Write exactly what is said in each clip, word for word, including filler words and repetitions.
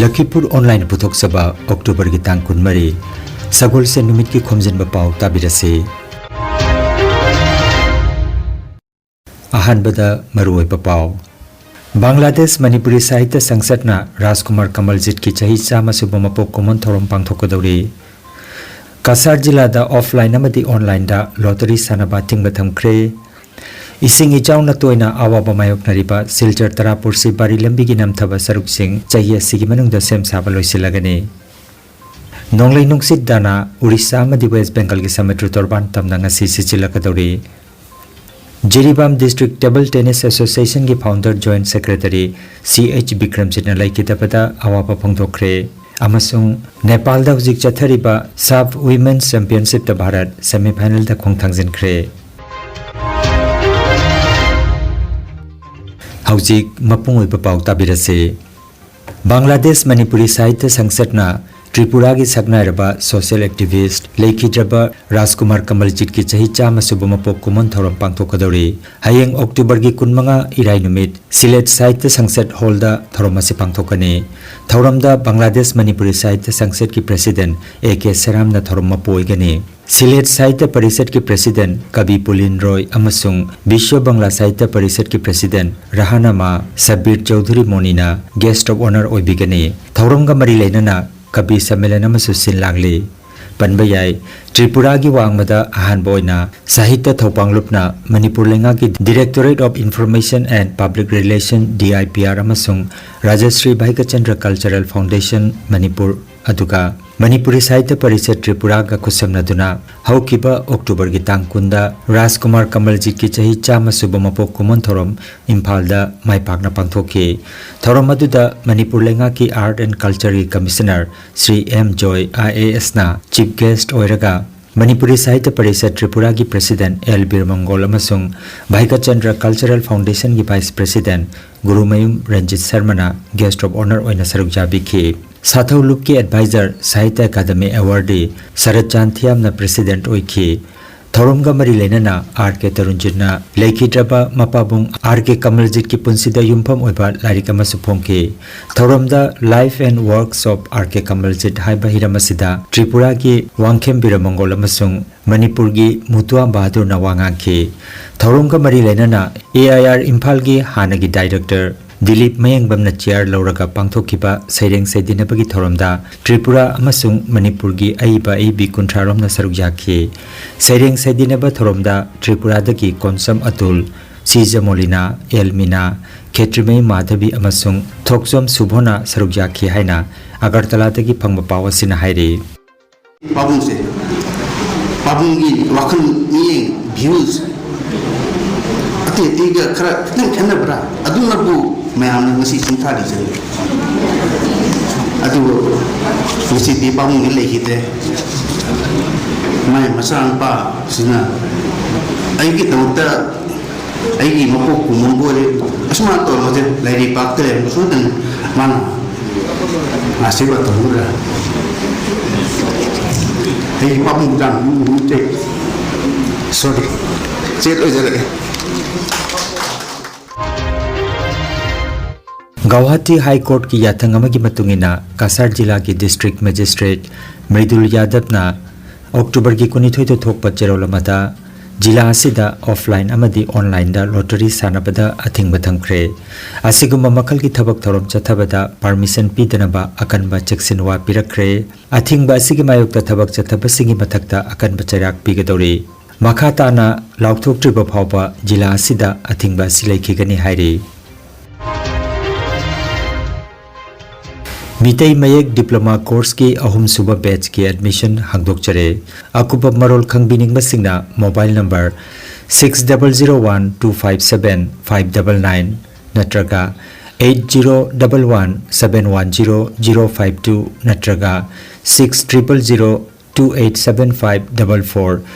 ꯂꯈꯤꯄꯨꯔ online ꯄꯨꯊꯣꯛꯆꯕ ꯑꯣꯛꯇꯣꯕꯔꯒꯤ ꯇꯥꯡ ꯀꯨꯟꯃꯔꯤ, ꯁꯒꯣꯜꯁꯦꯟ ꯅꯨꯃꯤꯠꯀꯤ ꯈꯣꯝꯖꯤꯟꯕ ꯄꯥꯎ ꯇꯥꯕꯤꯔꯁꯤ꯫ ꯑꯍꯥꯟꯕꯗ ꯃꯔꯨꯑꯣꯏꯕ ꯄꯥꯎ꯫ ꯕꯪꯒ꯭ꯂꯥꯗꯦꯁ ꯃꯅꯤꯄꯨꯔꯤ ꯁꯥꯍꯤꯇ꯭ꯌ ꯁꯪꯁꯠꯅ ꯔꯥꯖꯀꯨꯃꯥꯔ ꯀꯃꯜꯖꯤꯠꯀꯤ ꯆꯍꯤ ꯆꯥꯝꯃ ꯁꯨꯕ ꯃꯄꯣꯛ ꯀꯨꯝꯑꯣꯟ ꯊꯧꯔꯝ ꯄꯥꯡꯊꯣꯛꯀꯗꯧꯔꯤ꯫ ꯀꯁꯥꯔ ꯖꯤꯂꯥꯗ ꯑꯣꯐꯂꯥꯏꯟ ꯑꯃꯗꯤ ꯑꯣꯟꯂꯥꯏꯟꯗ ꯂꯣꯇꯔꯤ ꯁꯥꯟꯅꯕ ꯑꯊꯤꯡꯕ ꯊꯝꯈ꯭ꯔꯦ꯫ ꯏꯁꯤꯡ ꯏꯆꯥꯎꯅ ꯇꯣꯏꯅ ꯑꯋꯥꯕ ꯃꯥꯌꯣꯛꯅꯔꯤꯕ ꯁꯤꯜꯆꯔ ꯇꯔꯥꯄꯨꯔ ꯁꯤꯕꯥꯔꯤ ꯂꯝꯕꯤꯒꯤ ꯅꯝꯊꯕ ꯁꯔꯨꯛꯁꯤꯡ ꯆꯍꯤ ꯑꯁꯤꯒꯤ ꯃꯅꯨꯡꯗ ꯁꯦꯝ ꯁꯥꯕ ꯂꯣꯏꯁꯤꯜꯂꯒꯅꯤ꯫ ꯅꯣꯡꯂꯩ ꯅꯨꯡꯁꯤꯠ ꯗꯥꯅꯥ ꯎꯔꯤꯁꯥ ꯑꯃꯗꯤ ꯋꯦꯁ ꯕꯦꯡꯒꯜꯒꯤ ꯁꯃꯨꯗ꯭ꯔ ꯇꯣꯔꯕꯥꯟ ꯇꯝꯅ ꯉꯁꯤ ꯁꯤꯠꯆꯤꯜꯂꯛꯀꯗꯧꯔꯤ꯫ ꯖꯤꯔꯤꯕꯥꯝ ꯗꯤꯁꯇ꯭ꯔꯤꯛ ꯇꯦꯕꯜ ꯇꯦꯅꯤꯁ ꯑꯦꯁꯣꯁꯤꯌꯦꯁꯟꯒꯤ founder joint secretary C H ꯕꯤꯀ꯭ꯔꯝꯖꯤꯠꯅ ꯂꯩꯈꯤꯗꯕꯗ ꯑꯋꯥꯕ ꯐꯣꯡꯗꯣꯛꯈ꯭ꯔꯦ ꯑꯃꯁꯨꯡ ꯅꯦꯄꯥꯜꯗ ꯍꯧꯖꯤꯛ ꯆꯠꯊꯔꯤꯕ ꯁꯥꯐ ꯋꯤꯃꯦꯟꯁ ꯆꯦꯝꯄꯤꯌꯟꯁꯤꯞꯇ ꯚꯥꯔꯠ ꯁꯦꯃꯤꯐꯥꯏꯅꯦꯜꯗ ꯈꯣꯡ ꯊꯥꯡꯖꯤꯟꯈ꯭ꯔꯦ꯫ ꯍꯧꯖꯤꯛ ꯃꯄꯨꯡ ꯑꯣꯏꯕ ꯄꯥꯎ ꯇꯥꯕꯤꯔꯁꯤ꯫ ꯕꯪꯒ꯭ꯂꯥꯗꯦꯁ ꯃꯅꯤꯄꯨꯔꯤ ꯁꯥꯍꯤꯇ꯭ꯌ ꯁꯪꯁꯠꯅ ꯇ꯭ꯔꯤꯄꯨꯔꯥꯒꯤ ꯁꯛꯅꯥꯏꯔꯕ ꯁꯣꯁꯤꯌꯦꯜ ꯑꯦꯛꯇꯤꯚꯤꯁ꯭ꯠ ꯂꯩꯈꯤꯗ꯭ꯔꯕ ꯔꯥꯖꯀꯨꯃꯥꯔ ꯀꯃꯜꯖꯤꯠꯀꯤ ꯆꯍꯤ ꯆꯥꯝꯃ ꯁꯨꯕ ꯃꯄꯣꯛ ꯀꯨꯝꯑꯣꯟ ꯊꯧꯔꯝ ꯄꯥꯡꯊꯣꯛꯀꯗꯧꯔꯤ꯫ ꯍꯌꯦꯡ ꯑꯣꯛꯇꯣꯕꯔꯒꯤ ꯀꯨꯟꯃꯉꯥ, ꯏꯔꯥꯏ ꯅꯨꯃꯤꯠ ꯁꯤꯂꯦꯠ ꯁꯥꯍꯤꯇ꯭ꯌ ꯁꯪꯁꯠ ꯍꯣꯜꯗ ꯊꯧꯔꯝ ꯑꯁꯤ ꯄꯥꯡꯊꯣꯛꯀꯅꯤ꯫ ꯊꯧꯔꯝꯗ ꯕꯪꯒ꯭ꯂꯥꯗꯦꯁ ꯃꯅꯤꯄꯨꯔꯤ ꯁꯥꯍꯤꯇ꯭ꯌ ꯁꯪꯁꯠꯀꯤ ꯄ꯭ꯔꯦꯁꯤꯗꯦꯟꯠ ꯑꯦ ꯀꯦ ꯁꯦꯔꯥꯝꯅ ꯊꯧꯔꯝ ꯃꯄꯨ ꯑꯣꯏꯒꯅꯤ꯫ ꯁꯤꯂꯦꯠ ꯁꯥꯍꯤꯇ꯭ꯌ ꯄꯔꯤꯁꯠꯀꯤ ꯄ꯭ꯔꯦꯁꯤꯗꯦꯟꯠ ꯀꯕꯤ ꯄꯨꯂꯤꯟ ꯔꯣꯏ ꯑꯃꯁꯨꯡ ꯕꯤꯁ꯭ꯋ ꯕꯪꯒ꯭ꯂꯥ ꯁꯥꯍꯤꯇ꯭ꯌ ꯄꯔꯤꯁꯠꯀꯤ ꯄ꯭ꯔꯦꯁꯤꯗꯦꯟꯠ ꯔꯍꯥꯅꯃꯥ ꯁꯕꯕꯤꯔ ꯆꯧꯙꯨꯔꯤ ꯃꯣꯅꯤꯅ ꯒꯦꯁ꯭ꯠ ꯑꯣꯐ ꯑꯣꯅꯔ ꯑꯣꯏꯕꯤꯒꯅꯤ꯫ ꯊꯧꯔꯝꯒ ꯃꯔꯤ ꯂꯩꯅꯅ ꯀꯕꯤ ꯁꯝꯃꯦꯂꯟ ꯑꯃꯁꯨ ꯁꯤꯟ ꯂꯥꯡꯂꯤ꯫ ꯄꯟꯕ ꯌꯥꯏ, ꯇ꯭ꯔꯤꯄꯨꯔꯥꯒꯤ ꯋꯥꯡꯃꯗ ꯑꯍꯥꯟꯕ ꯑꯣꯏꯅ ꯁꯥꯍꯤꯇ꯭ꯌ ꯊꯧꯄꯥꯡꯂꯨꯞꯅ ꯃꯅꯤꯄꯨꯔ ꯂꯩꯉꯥꯛꯀꯤ Directorate of Information and Public Relation, D I P R, ꯑꯃꯁꯨꯡ ꯔꯥꯖꯁ꯭ꯔꯤ ꯚꯥꯏꯀꯆꯟꯗ꯭ꯔ ꯀꯜꯆꯔꯦꯜ ꯐꯥꯎꯟꯗꯦꯁꯟ ꯃꯅꯤꯄꯨꯔ, ꯑꯗꯨꯒ ꯃꯅꯤꯄꯨꯔꯤ ꯁꯥꯍꯤꯇ꯭ꯌ ꯄꯔꯤꯁꯠ ꯇ꯭ꯔꯤꯄꯨꯔꯥꯒ ꯈꯨꯠꯁꯝꯅꯗꯨꯅ ꯍꯧꯈꯤꯕ ꯑꯣꯛꯇꯣꯕꯔꯒꯤ ꯇꯥꯡ ꯀꯨꯟꯗ ꯔꯥꯖꯀꯨꯃꯥꯔ ꯀꯃꯜꯖꯤꯠꯀꯤ ꯆꯍꯤ ꯆꯥꯝꯃ ꯁꯨꯕ ꯃꯄꯣꯛ ꯀꯨꯝꯑꯣꯟ ꯊꯧꯔꯝ ꯏꯝꯐꯥꯜꯗ ꯃꯥꯏ ꯄꯥꯛꯅ ꯄꯥꯡꯊꯣꯛꯈꯤ꯫ ꯊꯧꯔꯝ ꯑꯗꯨꯗ ꯃꯅꯤꯄꯨꯔ ꯂꯩꯉꯥꯛꯀꯤ Art and Cultureꯒꯤ Commissioner Shri M Joy, I A ꯑꯦꯁꯅ chief guest ꯑꯣꯏꯔꯒ ꯃꯅꯤꯄꯨꯔꯤ ꯁꯥꯍꯤꯇ꯭ꯌ ꯄꯔꯤꯁꯠ ꯇ꯭ꯔꯤꯄꯨꯔꯥꯒꯤ ꯄ꯭ꯔꯦꯁꯤꯗꯦꯟꯠ ꯑꯦꯜ ꯕꯤꯔꯃꯪꯒꯣꯜ ꯑꯃꯁꯨꯡ ꯚꯥꯏꯀꯆꯟꯗ꯭ꯔ ꯀꯜꯆꯔꯦꯜ ꯐꯥꯎꯟꯗꯦꯁꯟꯒꯤ ꯚꯥꯏꯁ ꯄ꯭ꯔꯦꯁꯤꯗꯦꯟꯠ ꯒꯨꯔꯨꯃꯌꯨꯝ ꯔꯟꯖꯤꯠ ꯁꯔꯃꯅ ꯒꯦꯁ꯭ꯠ ꯑꯣꯐ ꯑꯣꯅꯔ ꯑꯣꯏꯅ ꯁꯔꯨꯛ ꯌꯥꯕꯤꯈꯤ꯫ ꯁꯥꯊꯧ ꯂꯨꯞꯀꯤ ꯑꯦꯗꯚꯥꯏꯖꯔ ꯁꯥꯍꯤꯇ꯭ꯌ ꯑꯦꯀꯥꯗꯃꯤ ꯑꯦꯋꯥꯔꯗꯤ ꯁꯔꯠꯆꯥꯟ ꯊꯤꯌꯥꯝꯅ ꯄ꯭ꯔꯦꯁꯤꯗꯦꯟꯠ ꯑꯣꯏꯈꯤ꯫ ꯊꯧꯔꯝꯒ ꯃꯔꯤ ꯂꯩꯅꯅ ꯑꯥꯔ ꯀꯦ ꯇꯔꯨꯟꯖꯤꯠꯅ ꯂꯩꯈꯤꯗ꯭ꯔꯕ ꯃꯄꯥꯕꯨꯡ ꯑꯥꯔ ꯀꯦ ꯀꯃꯜꯖꯤꯠꯀꯤ ꯄꯨꯟꯁꯤꯗ ꯌꯨꯝꯐꯝ ꯑꯣꯏꯕ ꯂꯥꯏꯔꯤꯛ ꯑꯃꯁꯨ ꯐꯣꯡꯈꯤ꯫ ꯊꯧꯔꯝꯗ Life and Works of R K Kamaljit ꯍꯥꯏꯕ ꯍꯤꯔꯝ ꯑꯁꯤꯗ ꯇ꯭ꯔꯤꯄꯨꯔꯥꯒꯤ ꯋꯥꯡꯈꯦꯝ ꯕꯤꯔꯃꯪꯒꯣꯜ ꯑꯃꯁꯨꯡ ꯃꯅꯤꯄꯨꯔꯒꯤ ꯃꯨꯇꯨꯋꯥ ꯕꯍꯥꯗꯨꯔꯅ ꯋꯥ ꯉꯥꯡꯈꯤ꯫ ꯊꯧꯔꯝꯒ ꯃꯔꯤ ꯂꯩꯅꯅ ꯑꯦ ꯑꯥꯏ ꯑꯥꯔ ꯏꯝꯐꯥꯜꯒꯤ ꯍꯥꯟꯅꯒꯤ ꯗꯥꯏꯔꯦꯛꯇꯔ ꯗꯤꯂꯤꯞ ꯃꯌꯦꯡꯕꯝꯅ ꯆꯤꯌꯥꯔ ꯂꯧꯔꯒ ꯄꯥꯡꯊꯣꯛꯈꯤꯕ ꯁꯩꯔꯦꯡ ꯁꯩꯗꯤꯟꯅꯕꯒꯤ ꯊꯧꯔꯝꯗ ꯇ꯭ꯔꯤꯄꯨꯔꯥ ꯑꯃꯁꯨꯡ ꯃꯅꯤꯄꯨꯔꯒꯤ ꯑꯏꯕ ꯑꯏꯕꯤ ꯀꯨꯟꯊ꯭ꯔꯥ ꯔꯣꯝꯅ ꯁꯔꯨꯛ ꯌꯥꯈꯤ꯫ ꯁꯩꯔꯦꯡ ꯁꯩꯗꯤꯟꯅꯕ ꯊꯧꯔꯝꯗ ꯇ꯭ꯔꯤꯄꯨꯔꯥꯗꯒꯤ ꯀꯣꯟꯁꯝ ꯑꯇꯨꯜ, ꯁꯤ ꯖꯃꯣꯂꯤꯅꯥ, ꯑꯦꯜ ꯃꯤꯅꯥ, ꯈꯦꯇ꯭ꯔꯤꯃꯌꯨꯝ ꯃꯥꯙꯕꯤ ꯑꯃꯁꯨꯡ ꯊꯣꯛꯆꯣꯝ ꯁꯨꯚꯣꯅ ꯁꯔꯨꯛ ꯌꯥꯈꯤ ꯍꯥꯏꯅ ꯑꯒꯔꯇꯂꯥꯗꯒꯤ ꯐꯪꯕ ꯄꯥꯎ ꯑꯁꯤꯅ ꯍꯥꯏꯔꯤ꯫ ꯄꯥꯕꯨꯡꯁꯦ, ꯄꯥꯕꯨꯡꯒꯤ ꯋꯥꯈꯜ ꯃꯤꯠꯌꯦꯡ, views, ꯑꯇꯩ ꯑꯇꯩꯒ ꯈꯔ ꯈꯤꯇꯪ ꯈꯦꯠꯅꯕ꯭ꯔꯥ? ꯑꯗꯨꯅꯕꯨ ꯃꯌꯥꯝꯅ ꯉꯁꯤ ꯁꯤꯡꯊꯥꯔꯤꯁꯦ꯫ ꯑꯗꯨꯕꯨ ꯉꯁꯤꯗꯤ ꯄꯥꯕꯨꯡꯗꯤ ꯂꯩꯈꯤꯗ꯭ꯔꯦ꯫ ꯃꯥꯏ ꯃꯆꯥꯅꯨꯄꯥꯁꯤꯅ ꯑꯩꯒꯤꯗꯃꯛꯇ ꯑꯩꯒꯤ ꯃꯄꯣꯛ ꯀꯨꯝꯃꯝꯕ ꯑꯣꯏꯔꯦ꯫ ꯑꯁꯨꯃꯥꯏꯅ ꯇꯧꯔꯝꯕꯁꯦ ꯂꯥꯏꯔꯩꯄꯥꯛꯇ ꯂꯩꯔꯝꯕꯁꯨ ꯅꯠꯇꯅ ꯃꯥꯅ ꯑꯥꯁꯤꯔꯕꯥꯗ ꯇꯧꯕꯤꯔ꯫ ꯑꯩ ꯄꯥꯕꯨꯡ ꯆꯥꯡ ꯁꯣꯔꯤ, ꯆꯦꯠ ꯑꯣꯏꯖꯔꯒꯦ꯫ ꯒꯧꯍꯥꯇꯤ ꯍꯥꯏ ꯀꯣꯔꯠꯀꯤ ꯌꯥꯊꯪ ꯑꯃꯒꯤ ꯃꯇꯨꯡ ꯏꯟꯅ ꯀꯁꯥꯔ ꯖꯤꯂꯥꯒꯤ ꯗꯤꯁꯇ꯭ꯔꯤꯛ ꯃꯦꯖꯤꯁꯇ꯭ꯔꯦꯠ ꯃ꯭ꯔꯤꯗꯨꯜ ꯌꯥꯗꯕꯅ ꯑꯣꯛꯇꯣꯕꯔꯒꯤ ꯀꯨꯟꯅꯤꯊꯣꯏꯗ ꯊꯣꯛꯄ ꯆꯦꯔꯣꯜ ꯑꯃꯗ ꯖꯤꯂꯥ ꯑꯁꯤꯗ ꯑꯣꯐꯂꯥꯏꯟ ꯑꯃꯗꯤ ꯑꯣꯟꯂꯥꯏꯟꯗ ꯂꯣꯇꯔꯤ ꯁꯥꯟꯅꯕꯗ ꯑꯊꯤꯡꯕ ꯊꯝꯈ꯭ꯔꯦ꯫ ꯑꯁꯤꯒꯨꯝꯕ ꯃꯈꯜꯒꯤ ꯊꯕꯛ ꯊꯧꯔꯝ ꯆꯠꯊꯕꯗ ꯄꯥꯔꯃꯤꯁꯟ ꯄꯤꯗꯅꯕ ꯑꯀꯟꯕ ꯆꯦꯛꯁꯤꯟꯋꯥ ꯄꯤꯔꯛꯈ꯭ꯔꯦ꯫ ꯑꯊꯤꯡꯕ ꯑꯁꯤꯒꯤ ꯃꯥꯌꯣꯛꯇ ꯊꯕꯛ ꯆꯠꯊꯕꯁꯤꯡꯒꯤ ꯃꯊꯛꯇ ꯑꯀꯟꯕ ꯆꯩꯔꯥꯛ ꯄꯤꯒꯗꯧꯔꯤ꯫ ꯃꯈꯥ ꯇꯥꯅ ꯂꯥꯎꯊꯣꯛꯇ꯭ꯔꯤꯕ ꯐꯥꯎꯕ ꯖꯤꯂꯥ ꯑꯁꯤꯗ ꯑꯊꯤꯡꯕ ꯑꯁꯤ ꯂꯩꯈꯤꯒꯅꯤ ꯍꯥꯏꯔꯤ꯫ ꯃꯤꯇꯩ ꯃꯌꯦꯛ ꯗꯤꯄ꯭ꯂꯣꯃꯥ ꯀꯣꯔꯁꯀꯤ ꯑꯍꯨꯝꯁꯨꯕ ꯕꯦꯆꯀꯤ ꯑꯦꯗꯃꯤꯁꯟ ꯍꯥꯡꯗꯣꯛꯆꯔꯦ꯫ ꯑꯀꯨꯞꯄ ꯃꯔꯣꯜ ꯈꯪꯕꯤꯅꯤꯡꯕꯁꯤꯡꯅ mobile number six double zero one two five seven five double nine ꯅꯠꯇ꯭ꯔꯒ eight zero double one seven one zero zero five two ꯅꯠꯇ꯭ꯔꯒ six triple zero two eight seven five double four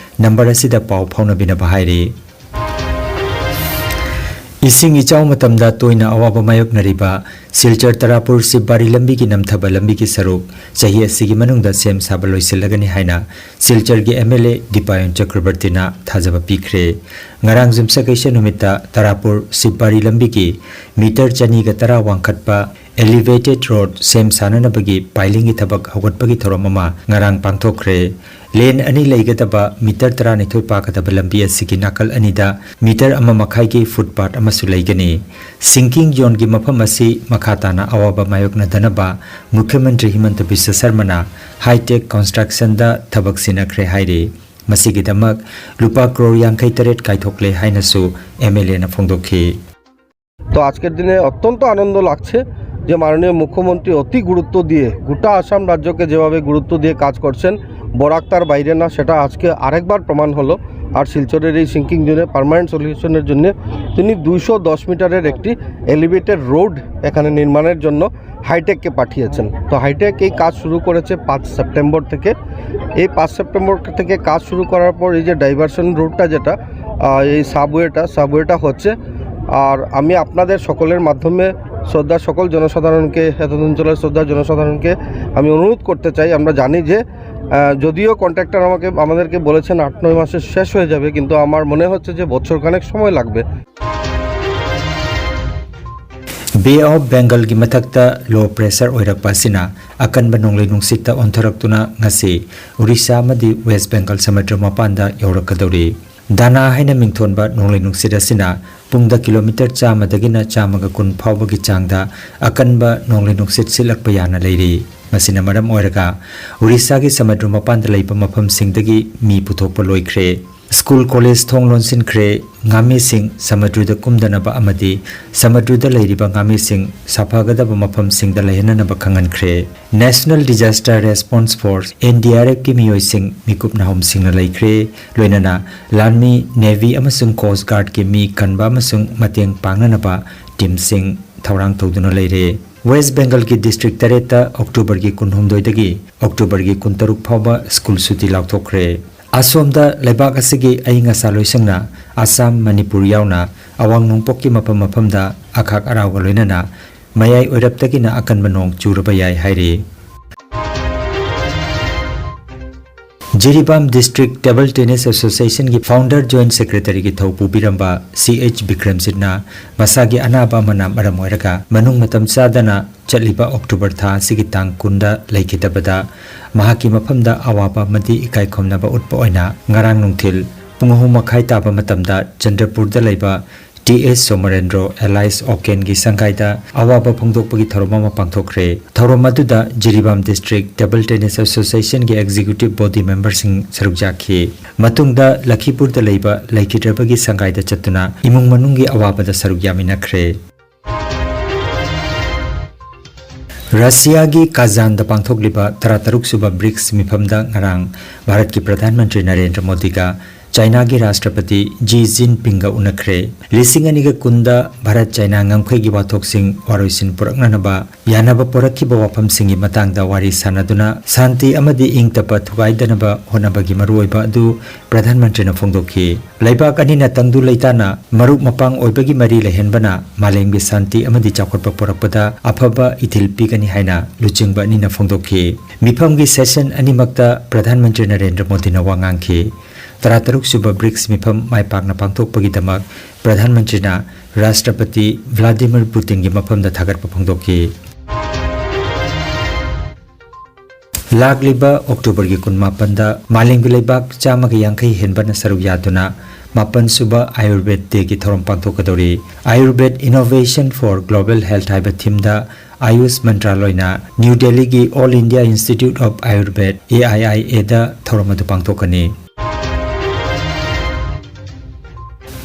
number ꯑꯁꯤꯗ ꯄꯥꯎ ꯐꯥꯎꯅꯕꯤꯅꯕ ꯍꯥꯏꯔꯤ꯫ ꯏꯁꯤꯡ ꯏꯆꯥꯎ ꯃꯇꯝꯗ ꯇꯣꯏꯅ ꯑꯋꯥꯕ ꯃꯥꯌꯣꯛꯅꯔꯤꯕ ꯁꯤꯜꯆꯔ ꯇꯔꯥꯄꯨꯔ ꯁꯤꯕꯥꯔꯤ ꯂꯝꯕꯤꯒꯤ ꯅꯝꯊꯕ ꯂꯝꯕꯤꯒꯤ ꯁꯔꯨꯛ ꯆꯍꯤ ꯑꯁꯤꯒꯤ ꯃꯅꯨꯡꯗ ꯁꯦꯝ ꯁꯥꯕ ꯂꯣꯏꯁꯤꯜꯂꯒꯅꯤ ꯍꯥꯏꯅ ꯁꯤꯜꯆꯔꯒꯤ ꯑꯦꯝ ꯑꯦꯜ ꯑꯦ ꯗꯤꯄꯥꯌꯟ ꯆꯀ꯭ꯔꯕꯔꯇꯤꯅ ꯊꯥꯖꯕ ꯄꯤꯈ꯭ꯔꯦ꯫ ꯉꯔꯥꯡ ꯌꯨꯝꯁꯀꯩꯁ ꯅꯨꯃꯤꯠꯇ ꯇꯔꯥꯄꯨꯔ ꯁꯤꯕꯥꯔꯤ ꯂꯝꯕꯤꯒꯤ ꯃꯤꯇꯔ ꯆꯅꯤꯒ ꯇꯔꯥ ꯋꯥꯡꯈꯠꯄ elevated road ꯁꯦꯝ ꯁꯥꯅꯅꯕꯒꯤ piling ꯒꯤ ꯊꯕꯛ ꯍꯧꯒꯠꯄꯒꯤ ꯊꯧꯔꯝ ꯑꯃ ꯉꯔꯥꯡ ꯄꯥꯡꯊꯣꯛꯈ꯭ꯔꯦ꯫ Lane ꯑꯅꯤ ꯂꯩꯒꯗꯕ ꯃꯤꯇꯔ ꯇꯔꯥꯅꯤꯊꯣꯏ ꯄꯥꯛꯀꯗꯕ ꯂꯝꯕꯤ ꯑꯁꯤꯒꯤ ꯅꯥꯀꯜ ꯑꯅꯤꯗ ꯃꯤꯇꯔ ꯑꯃ ꯃꯈꯥꯏꯒꯤ ꯐꯨꯠꯄꯥꯠ ꯑꯃꯁꯨ ꯂꯩꯒꯅꯤ꯫ Sinking zone ꯒꯤ ꯃꯐꯝ ꯑꯁꯤ ꯃꯈꯥ ꯇꯥꯅ ꯑꯋꯥꯕ ꯃꯥꯌꯣꯛꯅꯗꯅꯕ ꯃꯨꯈ꯭ꯌ ꯃꯟꯇ꯭ꯔꯤ ꯍꯤꯃꯟꯇ ꯕꯤꯁ꯭ꯋ ꯁꯔꯃꯅ high tech construction ꯗ ꯊꯕꯛ ꯁꯤꯟꯅꯈ꯭ꯔꯦ ꯍꯥꯏꯔꯤ꯫ ꯃꯁꯤꯒꯤꯗꯃꯛ ꯂꯨꯄꯥ ꯀ꯭ꯔꯣꯔ ꯌꯥꯡꯈꯩ ꯇꯔꯦꯠ ꯀꯥꯏꯊꯣꯛꯂꯦ ꯍꯥꯏꯅꯁꯨ ꯑꯦꯝ ꯑꯦꯜ ꯑꯦꯅ ꯐꯣꯡꯗꯣꯛꯈꯤ꯫ তো আজকের দিনে অত্যন্ত আনন্দ লাগছে যে মাননীয় মুখ্যমন্ত্রী অতি গুরুত্ব দিয়ে গোটা আসাম রাজ্যকে যেভাবে গুরুত্ব দিয়ে কাজ করছেন, বরাক তার বাইরে না, সেটা আজকে আরেকবার প্রমাণ হলো। আর শিলচরের এই সিঙ্কিং জোনে পার্মানেন্ট সলিউশনের জন্য তিনি দুইশো দশ মিটারের একটি এলিভেটেড রোড এখানে নির্মাণের জন্য হাইটেককে পাঠিয়েছেন। তো হাইটেক এই কাজ শুরু করেছে পাঁচ সেপ্টেম্বর থেকে। এই পাঁচ সেপ্টেম্বর থেকে কাজ শুরু করার পর এই যে ডাইভারশন রোডটা যেটা, আহ, এই সাবওয়েটা সাবওয়েটা হচ্ছে। আর আমি আপনাদের সকলের মাধ্যমে শ্রদ্ধা সকল জনসাধারণকে, এতদ অঞ্চলের শ্রদ্ধা জনসাধারণকে আমি অনুরোধ করতে চাই, আমরা জানি যে আহ, যদিও কন্ট্রাক্টর আমাকে আমাদেরকে বলেছেন আট নয় মাসে শেষ হয়ে যাবে, কিন্তু আমার মনে হচ্ছে যে বছর খানেক সময় লাগবে। Bay of Bengal ꯒꯤ ꯃꯊꯛꯇ low pressure ꯑꯣꯏꯔꯛꯄ ꯑꯁꯤꯅ ꯑꯀꯟꯕ ꯅꯣꯡꯂꯩ ꯅꯨꯡꯁꯤꯠꯇ ꯑꯣꯟꯊꯣꯔꯛꯇꯨꯅ ꯉꯁꯤ ꯎꯔꯤꯁꯥ ꯑꯃꯗꯤ West Bengal ꯁꯃꯨꯗ꯭ꯔ ꯃꯄꯥꯟꯗ ꯌꯧꯔꯛꯀꯗꯧꯔꯤ꯫ ꯗꯥꯅꯥ ꯍꯥꯏꯅ ꯃꯤꯡꯊꯣꯟꯕ ꯅꯣꯡꯂꯩ ꯅꯨꯡꯁꯤꯠ ꯑꯁꯤꯅ ꯄꯨꯡꯗ ꯀꯤꯂꯣꯃꯤꯇꯔ ꯆꯥꯝꯃꯗꯒꯤꯅ ꯆꯥꯝꯃꯒ ꯀꯨꯟ ꯐꯥꯎꯕꯒꯤ ꯆꯥꯡꯗ ꯑꯀꯟꯕ ꯅꯣꯡꯂꯩ ꯅꯨꯡꯁꯤꯠ ꯁꯤꯠꯂꯛꯄ ꯌꯥꯅ ꯂꯩꯔꯤ꯫ ꯃꯁꯤꯅ ꯃꯔꯝ ꯑꯣꯏꯔꯒ ꯎꯔꯤꯁꯥꯒꯤ ꯁꯃꯨꯗ꯭ꯔ ꯃꯄꯥꯟꯗ ꯂꯩꯕ ꯃꯐꯝꯁꯤꯡꯗꯒꯤ ꯃꯤ ꯄꯨꯊꯣꯛꯄ ꯂꯣꯏꯈ꯭ꯔꯦ꯫ ꯁ꯭ꯀꯨꯜ ꯀꯣꯂꯦꯖ ꯊꯣꯡ ꯂꯣꯟꯁꯤꯟꯈ꯭ꯔꯦ꯫ ꯉꯥꯃꯤꯁꯤꯡ ꯁꯃꯨꯗ꯭ꯔꯗ ꯀꯨꯝꯗꯅꯕ ꯑꯃꯗꯤ ꯁꯃꯨꯗ꯭ꯔꯗ ꯂꯩꯔꯤꯕ ꯉꯥꯃꯤꯁꯤꯡ ꯁꯥꯐꯒꯗꯕ ꯃꯐꯝꯁꯤꯡꯗ ꯂꯩꯍꯟꯅꯅꯕ ꯈꯪꯍꯟꯈ꯭ꯔꯦ꯫ National Disaster Response Force, N D R F ꯀꯤ ꯃꯤꯑꯣꯏꯁꯤꯡ ꯃꯤꯀꯨꯞ ꯅꯥꯍꯨꯝꯁꯤꯡꯅ ꯂꯩꯈ꯭ꯔꯦ꯫ ꯂꯣꯏꯅꯅ ꯂꯥꯟꯃꯤ, ꯅꯦꯚꯤ ꯑꯃꯁꯨꯡ ꯀꯣꯁ ꯒꯥꯔꯗꯀꯤ ꯃꯤ ꯀꯟꯕ ꯑꯃꯁꯨꯡ ꯃꯇꯦꯡ ꯄꯥꯡꯅꯅꯕ ꯇꯤꯝꯁꯤꯡ ꯊꯧꯔꯥꯡ ꯇꯧꯗꯨꯅ ꯂꯩꯔꯦ꯫ ꯋꯦꯁ ꯕꯦꯡꯒꯜꯒꯤ ꯗꯤꯁꯇ꯭ꯔꯤꯛ ꯇꯔꯦꯠꯇ ꯑꯣꯛꯇꯣꯕꯔꯒꯤ ꯀꯨꯟꯍꯨꯝꯗꯣꯏꯗꯒꯤ ꯑꯣꯛꯇꯣꯕꯔꯒꯤ ꯀꯨꯟꯇꯔꯨꯛ ꯐꯥꯎꯕ ꯁ꯭ꯀꯨꯜ ꯁꯨꯇꯤ ꯂꯥꯎꯊꯣꯛꯈ꯭ꯔꯦ꯫ ꯑꯁꯣꯝꯗ ꯂꯩꯕꯥꯛ ꯑꯁꯤꯒꯤ ꯑꯏꯪ ꯑꯁꯥ ꯂꯣꯏꯁꯪꯅ ꯑꯁꯥꯝ, ꯃꯅꯤꯄꯨꯔ ꯌꯥꯎꯅ ꯑꯋꯥꯡ ꯅꯣꯡꯄꯣꯛꯀꯤ ꯃꯐꯝ ꯃꯐꯝꯗ ꯑꯈꯥꯛ ꯑꯔꯥꯎꯒ ꯂꯣꯏꯅꯅ ꯃꯌꯥꯏ ꯑꯣꯏꯔꯞꯇꯒꯤꯅ ꯑꯀꯟꯕ ꯅꯣꯡ ꯆꯨꯔꯕ ꯌꯥꯏ ꯍꯥꯏꯔꯤ꯫ Jiribam District Table Tennis Association ꯒꯤ Founder Joint Secretary ꯒꯤ ꯊꯧ ꯄꯨꯕꯤꯔꯝꯕ ꯁꯤ ꯑꯩꯆ ꯕꯤꯀ꯭ꯔꯝꯖꯤꯠꯅ ꯃꯁꯥꯒꯤ ꯑꯅꯥꯕ ꯑꯃꯅ ꯃꯔꯝ ꯑꯣꯏꯔꯒ ꯃꯅꯨꯡ ꯃꯇꯝ ꯆꯥꯗꯅ ꯆꯠꯂꯤꯕ ꯑꯣꯛꯇꯣꯕꯔ ꯊꯥ ꯑꯁꯤꯒꯤ ꯇꯥꯡ ꯀꯨꯟꯗ ꯂꯩꯈꯤꯗꯕꯗ ꯃꯍꯥꯛꯀꯤ ꯃꯐꯝꯗ ꯑꯋꯥꯕ ꯑꯃꯗꯤ ꯏꯀꯥꯏ ꯈꯨꯝꯅꯕ ꯎꯠꯄ ꯑꯣꯏꯅ ꯉꯔꯥꯡ ꯅꯨꯡꯊꯤꯜ ꯄꯨꯡ ꯑꯍꯨꯝ ꯃꯈꯥꯏ ꯇꯥꯕ ꯃꯇꯝꯗ ꯆꯟꯗ꯭ꯔꯄꯨꯔꯗ ꯂꯩꯕ ꯇꯤ ꯑꯦꯁ ꯁꯣꯃꯔꯦꯟꯗ꯭ꯔꯣ alias ꯑꯣꯀꯦꯟꯒꯤ ꯁꯪꯒꯥꯏꯗ ꯑꯋꯥꯕ ꯐꯣꯡꯗꯣꯛꯄꯒꯤ ꯊꯧꯔꯝ ꯑꯃ ꯄꯥꯡꯊꯣꯛꯈ꯭ꯔꯦ꯫ ꯊꯧꯔꯝ ꯑꯗꯨꯗ Jiribam District Table Tennis Association ꯒꯤ Executive Body member ꯁꯤꯡ ꯁꯔꯨꯛ ꯌꯥꯈꯤ꯫ ꯃꯇꯨꯡꯗ ꯂꯈꯤꯄꯨꯔꯗ ꯂꯩꯕ ꯂꯩꯈꯤꯗ꯭ꯔꯕꯒꯤ ꯁꯪꯒꯥꯏꯗ ꯆꯠꯇꯨꯅ ꯏꯃꯨꯡ ꯃꯅꯨꯡꯒꯤ ꯑꯋꯥꯕꯗ ꯁꯔꯨꯛ ꯌꯥꯃꯤꯟꯅꯈ꯭ꯔꯦ꯫ ꯔꯁꯤꯌꯥꯒꯤ ꯀꯥꯖꯥꯟꯗ ꯄꯥꯡꯊꯣꯛꯂꯤꯕ ꯇꯔꯥꯇꯔꯨꯛ ꯁꯨꯕ ꯕ꯭ꯔꯤꯛꯁ ꯃꯤꯐꯝꯗ ꯉꯔꯥꯡ ꯚꯥꯔꯠꯀꯤ ꯄ꯭ꯔꯙꯥꯟ ꯃꯟꯇ꯭ꯔꯤ ꯅꯔꯦꯟꯗ꯭ꯔ ꯃꯣꯗꯤꯒ ꯆꯥꯏꯅꯥꯒꯤ ꯔꯥꯁꯇ꯭ꯔꯄꯇꯤ ꯖꯤ ꯖꯤꯟꯄꯤꯡꯒ ꯎꯅꯈ꯭ꯔꯦ꯫ ꯂꯤꯁꯤꯡ ꯑꯅꯤꯒ ꯀꯨꯟꯗ ꯚꯥꯔꯠ ꯆꯥꯏꯅꯥ ꯉꯝꯈꯩꯒꯤ ꯋꯥꯊꯣꯛꯁꯤꯡ ꯋꯥꯔꯣꯏꯁꯤꯟ ꯄꯨꯔꯛꯅꯅꯕ ꯌꯥꯅꯕ ꯄꯨꯔꯛꯈꯤꯕ ꯋꯥꯐꯝꯁꯤꯡꯒꯤ ꯃꯇꯥꯡꯗ ꯋꯥꯔꯤ ꯁꯥꯟꯅꯗꯨꯅ ꯁꯥꯟꯇꯤ ꯑꯃꯗꯤ ꯏꯪ ꯇꯞꯄ ꯊꯨꯒꯥꯏꯗꯅꯕ ꯍꯣꯠꯅꯕꯒꯤ ꯃꯔꯨꯑꯣꯏꯕ ꯑꯗꯨ ꯄ꯭ꯔꯙꯥꯟ ꯃꯟꯇ꯭ꯔꯤꯅ ꯐꯣꯡꯗꯣꯛꯈꯤ꯫ ꯂꯩꯕꯥꯛ ꯑꯅꯤꯅ ꯇꯪꯗꯨ ꯂꯩꯇꯥꯅ ꯃꯔꯨꯞ ꯃꯄꯥꯡ ꯑꯣꯏꯕꯒꯤ ꯃꯔꯤ ꯂꯩꯍꯟꯕꯅ ꯃꯥꯂꯦꯝꯒꯤ ꯁꯥꯟꯇꯤ ꯑꯃꯗꯤ ꯆꯥꯎꯈꯠꯄ ꯄꯨꯔꯛꯄꯗ ꯑꯐꯕ ꯏꯊꯤꯜ ꯄꯤꯒꯅꯤ ꯍꯥꯏꯅ ꯂꯨꯆꯤꯡꯕ ꯑꯅꯤꯅ ꯐꯣꯡꯗꯣꯛꯈꯤ꯫ ꯃꯤꯐꯝꯒꯤ session ꯑꯅꯤꯃꯛꯇ ꯄ꯭ꯔꯙꯥꯟ ꯃꯟꯇ꯭ꯔꯤ ꯅꯔꯦꯟꯗ꯭ꯔ ꯃꯣꯗꯤꯅ ꯋꯥ ꯉꯥꯡꯈꯤ꯫ ꯇꯔꯥꯇꯔꯨꯛ ꯁꯨꯕ ꯕ꯭ꯔꯤꯛꯁ ꯃꯤꯐꯝ ꯃꯥꯏ ꯄꯥꯛꯅ ꯄꯥꯡꯊꯣꯛꯄꯒꯤꯗꯃꯛ ꯄ꯭ꯔꯙꯥꯟ ꯃꯟꯇ꯭ꯔꯤꯅ ꯔꯥꯁꯇ꯭ꯔꯄꯇꯤ ꯚ꯭ꯂꯥꯗꯤꯃꯤꯔ ꯄꯨꯇꯤꯟꯒꯤ ꯃꯐꯝꯗ ꯊꯥꯒꯠꯄ ꯐꯣꯡꯗꯣꯛꯈꯤ꯫ ꯂꯥꯛꯂꯤꯕ ꯑꯣꯛꯇꯣꯕꯔꯒꯤ ꯀꯨꯟꯃꯥꯄꯟꯗ ꯃꯥꯂꯦꯝꯒꯤ ꯂꯩꯕꯥꯛ ꯆꯥꯝꯃꯒ ꯌꯥꯡꯈꯩ ꯍꯦꯟꯕꯅ ꯁꯔꯨꯛ ꯌꯥꯗꯨꯅ ꯃꯥꯄꯟ ꯁꯨꯕ ꯑꯥꯌꯨꯔꯚꯦꯗ ꯗꯦꯒꯤ ꯊꯧꯔꯝ ꯄꯥꯡꯊꯣꯛꯀꯗꯧꯔꯤ꯫ Ayurved Innovation for Global Health ꯍꯥꯏꯕ ꯊꯤꯝꯗ ꯑꯥꯌꯨꯁ ꯃꯟꯇ꯭ꯔꯥꯂꯣꯏꯅ ꯅ꯭ꯌꯨ ꯗꯦꯜꯂꯤꯒꯤ All India Institute of Ayurved, A I I ꯑꯦꯗ ꯊꯧꯔꯝ ꯑꯗꯨ ꯄꯥꯡꯊꯣꯛꯀꯅꯤ꯫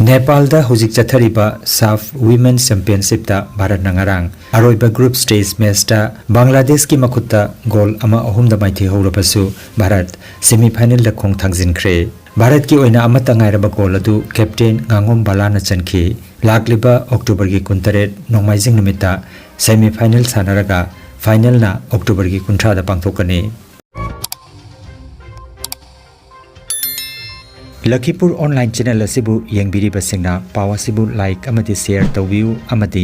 ꯅꯦꯄꯥꯜꯗ ꯍꯧꯖꯤꯛ ꯆꯠꯊꯔꯤꯕ ꯁꯥꯐ ꯋꯤꯃꯦꯟ ꯆꯦꯝꯄꯤꯌꯟꯁꯤꯞꯇ ꯚꯥꯔꯠꯅ ꯉꯔꯥꯡ ꯑꯔꯣꯏꯕ group stage matchꯇ ꯕꯪꯒ꯭ꯂꯥꯗꯦꯁꯀꯤ ꯃꯈꯨꯠꯇ ꯒꯣꯜ ꯑꯃ ꯑꯍꯨꯝꯗ ꯃꯥꯏꯊꯤꯍꯧꯔꯕꯁꯨ ꯚꯥꯔꯠ semifinalꯗ ꯈꯣꯡ ꯊꯥꯡꯖꯤꯟꯈ꯭ꯔꯦ꯫ ꯚꯥꯔꯠꯀꯤ ꯑꯣꯏꯅ ꯑꯃꯠꯇ ꯉꯥꯏꯔꯕ ꯒꯣꯜ ꯑꯗꯨ ꯀꯦꯞꯇꯦꯟ ꯉꯥꯉꯣꯝ ꯕꯂꯥꯅ ꯆꯟꯈꯤ꯫ ꯂꯥꯛꯂꯤꯕ ꯑꯣꯛꯇꯣꯕꯔꯒꯤ ꯀꯨꯟꯇꯔꯦꯠ ꯅꯣꯡꯃꯥꯏꯖꯤꯡ ꯅꯨꯃꯤꯠꯇ semifinal ꯁꯥꯟꯅꯔꯒ finalꯅ ꯑꯣꯛꯇꯣꯕꯔꯒꯤ ꯀꯨꯟꯊ꯭ꯔꯥꯗ ꯄꯥꯡꯊꯣꯛꯀꯅꯤ꯫ ꯂꯈꯤꯄꯨꯔ ꯑꯣꯟꯂꯥꯏꯟ ꯆꯦꯅꯦꯜ ꯑꯁꯤꯕꯨ ꯌꯦꯡꯕꯤꯔꯤꯕꯁꯤꯡꯅ ꯄꯥꯎ ꯑꯁꯤꯕꯨ ꯂꯥꯏꯛ ꯑꯃꯗꯤ ꯁꯦꯌꯔ ꯇꯧꯕꯤꯌꯨ ꯑꯃꯗꯤ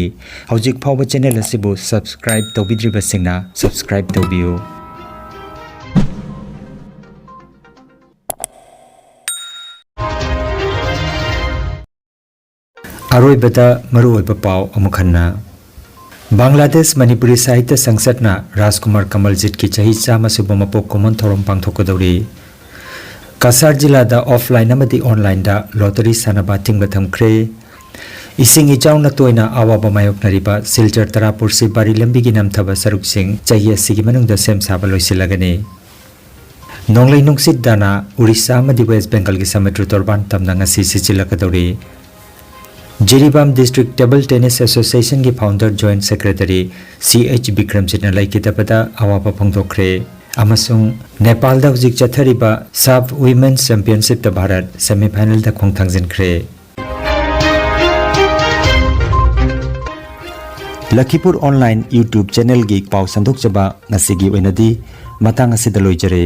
ꯍꯧꯖꯤꯛ ꯐꯥꯎꯕ ꯆꯦꯅꯦꯜ ꯑꯁꯤꯕꯨ ꯁꯕꯁꯀ꯭ꯔꯥꯏꯕ ꯇꯧꯕꯤꯗ꯭ꯔꯤꯕꯁꯤꯡꯅ ꯁꯕꯁꯀ꯭ꯔꯥꯏꯕ ꯇꯧꯕꯤꯌꯨ꯫ ꯑꯔꯣꯏꯕꯗ ꯃꯔꯨꯑꯣꯏꯕ ꯄꯥꯎ ꯑꯃꯨꯛ ꯍꯟꯅ꯫ ꯕꯪꯒ꯭ꯂꯥꯗꯦꯁ ꯃꯅꯤꯄꯨꯔꯤ ꯁꯥꯍꯤꯇ꯭ꯌ ꯁꯪꯁꯠꯅ ꯔꯥꯖꯀꯨꯃꯥꯔ ꯀꯃꯜꯖꯤꯠꯀꯤ ꯆꯍꯤ ꯆꯥꯝꯃ ꯁꯨꯕ ꯃꯄꯣꯛ ꯀꯨꯝꯑꯣꯟ ꯊꯧꯔꯝ ꯄꯥꯡꯊꯣꯛꯀꯗꯧꯔꯤ꯫ ꯀꯁꯥꯔ ꯖꯤꯂꯥꯗ ꯑꯣꯐꯂꯥꯏꯟ ꯑꯃꯗꯤ ꯑꯣꯟꯂꯥꯏꯟꯗ ꯂꯣꯇꯔꯤ ꯁꯥꯟꯅꯕ ꯑꯊꯤꯡꯕ ꯊꯝꯈ꯭ꯔꯦ꯫ ꯏꯁꯤꯡ ꯏꯆꯥꯎꯅ ꯇꯣꯏꯅ ꯑꯋꯥꯕ ꯃꯥꯌꯣꯛꯅꯔꯤꯕ ꯁꯤꯜꯆꯔ ꯇꯔꯥꯄꯨꯔ ꯁꯤꯕꯥꯔꯤ ꯂꯝꯕꯤꯒꯤ ꯅꯝꯊꯕ ꯁꯔꯨꯛꯁꯤꯡ ꯆꯍꯤ ꯑꯁꯤꯒꯤ ꯃꯅꯨꯡꯗ ꯁꯦꯝ ꯁꯥꯕ ꯂꯣꯏꯁꯤꯜꯂꯒꯅꯤ꯫ ꯅꯣꯡꯂꯩ ꯅꯨꯡꯁꯤꯠ ꯗꯥꯅꯥ ꯎꯔꯤꯁꯥ ꯑꯃꯗꯤ ꯋꯦꯁ ꯕꯦꯡꯒꯜꯒꯤ ꯁꯃꯨꯗ꯭ꯔ ꯇꯣꯔꯕꯥꯟ ꯇꯝꯅ ꯉꯁꯤ ꯁꯤꯠꯆꯤꯜꯂꯛꯀꯗꯧꯔꯤ꯫ ꯖꯤꯔꯤꯕꯥꯝ ꯗꯤꯁꯇ꯭ꯔꯤꯛ ꯇꯦꯕꯜ ꯇꯦꯅꯤꯁ ꯑꯦꯁꯣꯁꯤꯌꯦꯁꯟꯒꯤ founder joint secretary C H ꯕꯤꯀ꯭ꯔꯝꯖꯤꯠꯅ ꯂꯩꯈꯤꯗꯕꯗ ꯑꯋꯥꯕ ꯐꯣꯡꯗꯣꯛꯈ꯭ꯔꯦ ꯑꯃꯁꯨꯡ ꯅꯦꯄꯥꯜꯗ ꯍꯧꯖꯤꯛ ꯆꯠꯊꯔꯤꯕ ꯁꯥꯐ ꯋꯤꯃꯦꯟꯁ ꯆꯦꯝꯄꯤꯌꯟꯁꯤꯞꯇ ꯚꯥꯔꯠ ꯁꯦꯃꯤꯐꯥꯏꯅꯦꯜꯗ ꯈꯣꯡ ꯊꯥꯡꯖꯤꯟꯈ꯭ꯔꯦ꯫ ꯂꯈꯤꯄꯨꯔ ꯑꯣꯟꯂꯥꯏꯟ YouTube ꯆꯦꯅꯦꯜꯒꯤ ꯄꯥꯎ ꯁꯟꯗꯣꯛꯆꯕ ꯉꯁꯤꯒꯤ ꯑꯣꯏꯅꯗꯤ ꯃꯇꯥꯡ ꯑꯁꯤꯗ ꯂꯣꯏꯖꯔꯦ꯫